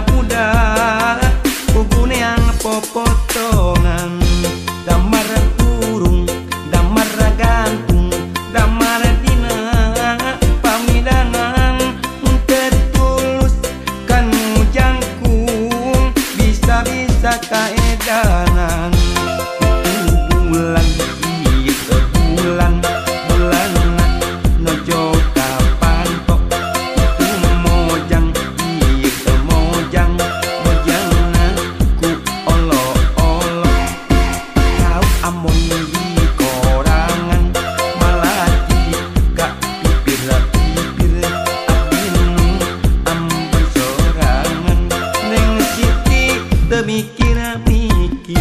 budak puguneang popotongan damar kurung damar gantung damar dina pamidangan tetulus kanu jangkung bisa-bisa kaedanan bulan ieu bulan bulanna nojo kapantok itu mojang ieu mojang mojangna ku olo-olo kau amon di korangan malati ka pipir-pipir abdi nu ambon sorangan Neng Siti teu mikir-mikir.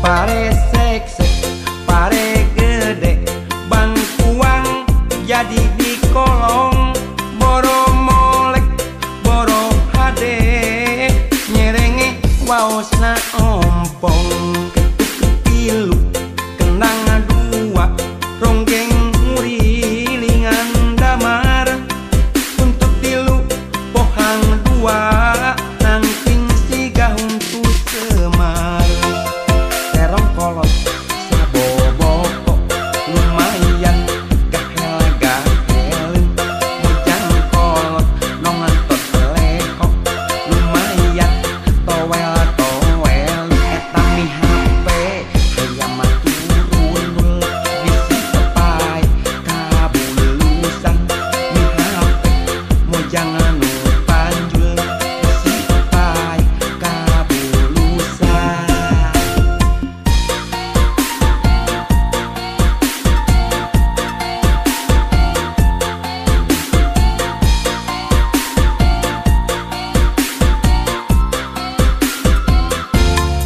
Pare seksek, pare gede, bangkuang jadi di kolong, boro molek, boro hade, nyerenge waosna ompong, ketuk tilu, kenang dua, ronggeng ngurilingan damar, untuk tilu, pohang dua, nangking siga huntu semar. Terong kolot saboboko lumayan gahel gahel mojang kolot nongantot lehok lumayan towel towel eta mi HP hayam turun bisi tepai kabulusan mi HP mojang anu panjul bisi tepai kabulusan.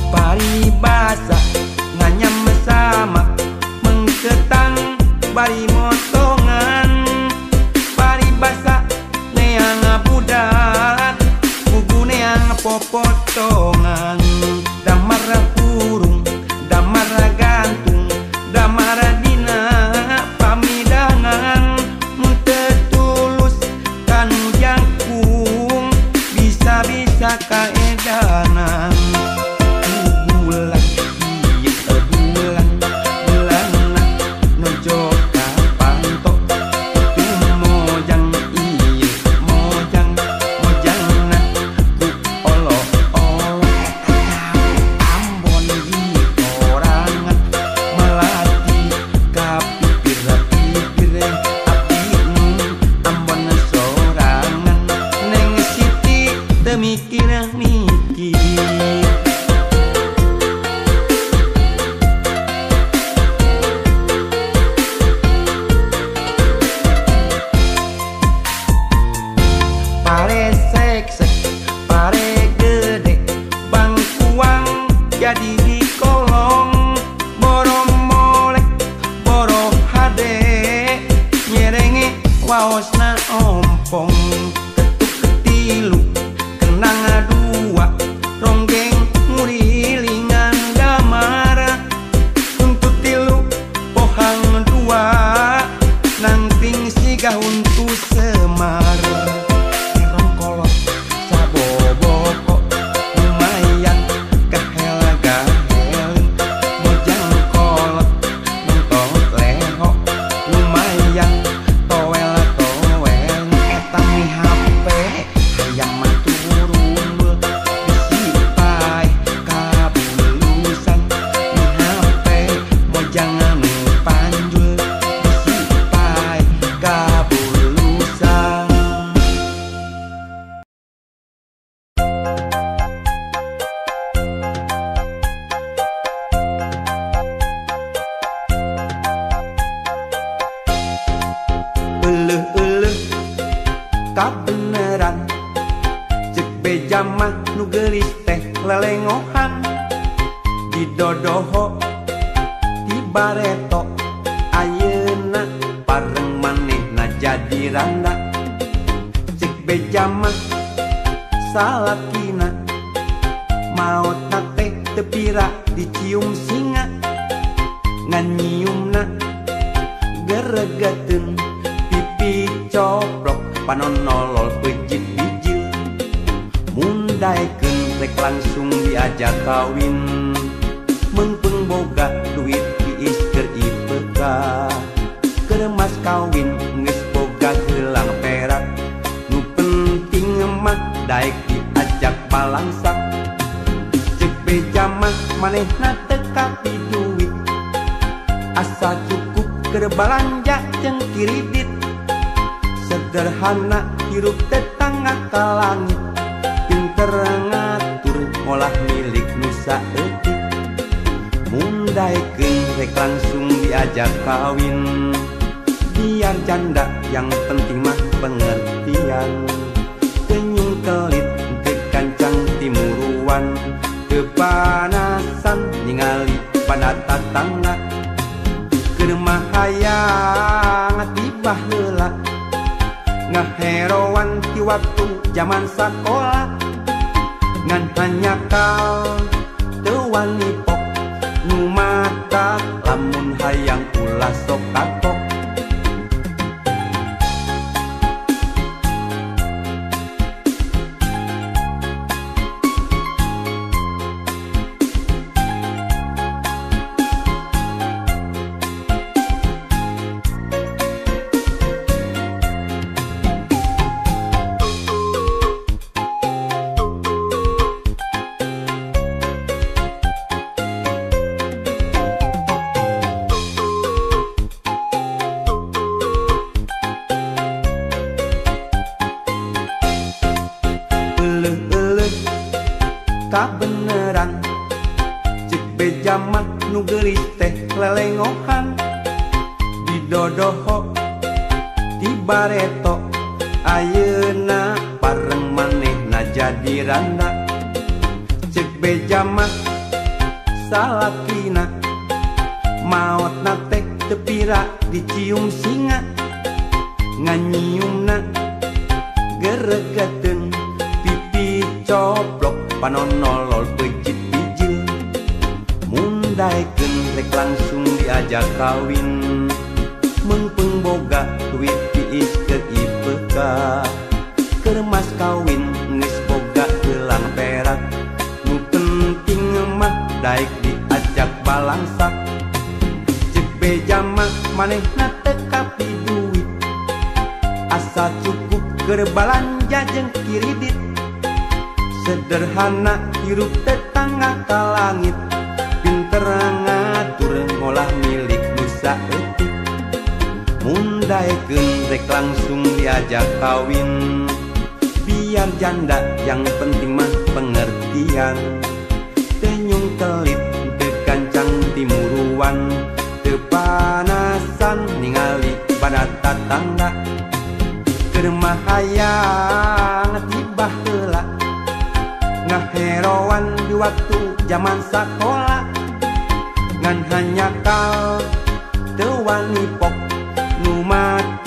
Paribasa nganyam sama mengketang bari motongan paribasa neang budak buku neang popotongan damar kurung damar gantung damar dina pamidangan tetulus kanu jangkung bisa-bisa kaedanan. Bulan ieu bulan bulanna nojo kapantok itu mojang ieu mojang mojangna ku olo-olo ambon di korangan melati ka pipir-pipir abdi nu ambon sorangan Neng Siti teu mikir-mikir. Pare seksek, pare gede, bangkuang jadi di kolong, boro molek, boro hade, nyerenge waosna ompong, ketuk ketilu, kenang dua, ronggeng ngurilingan damar, untuk tilu, pohang dua, nangting siga huntu semar. Kolot saboboko lumayan gahel gahel mojang kolot nonton lehok lumayan towel towel eta mi HP hayam turun bisi paeh kabulusan mi HP mojang anu panjul bisi paeh kabulusan. Euleuh-euleuh kabeneran cek beja mah nu geulis teh lelengohan didodoho ti bareto ayeuna pareng manehna jadi randa cek beja mah salakina maot teh teu pira dicium singa ngan nyiumna geregeteun pipi coplok panon nolol pejit bijil mun daekeun rek langsung diajak kawin meungpeung boga duit diis keur ipeka keur mas kawin geus boga gelang perak nu penting mah daek diajak balangsak ceuk beja mah manehna teu kapi duit asa cukup keur balanja jeung kiridit sederhana hirup tetangga ka langit pinter ngatur ngolah milik nu saeutik mun daekeun rek langsung diajak kawin biar janda yang penting mah pengertian kenyung kelit teu kancang timuruan kepanasan ningali pada tatangga keur mah hayang tibah heula ngaheroan ti waktu jaman sakola ngan hanyakal teu wani pok nu mata lamun hayang ulah sok kapok. Kabeneran cek beja mah nu geulis teh lelengohan didodoho ti bareto ayeuna pareng manehna jadi randa cek beja mah salakina maotna teh teu pira dicium singa ngan nyiumna geregeteun pipi coplok panon nolol pejit bijil mun daekeun rek langsung diajak kawin meungpeung boga duit diis keur ipeka keur mas kawin geus boga gelang perak nu penting mah daek diajak balangsak ceuk beja mah manehna teu kapi duit asa cukup keur balanja jeung kiridit sederhana hirup tetangga ka langit pinter ngatur ngolah milik nu saeutik mun daekeun rek langsung diajak kawin biar janda yang penting mah pengertian tenyung kelit teu kancang timuruan teu panasan ningali pada tatangga keur mah hayang tibah heula ngaheroan di waktu jaman sakola ngan hanyakal teu wani pok nu mata.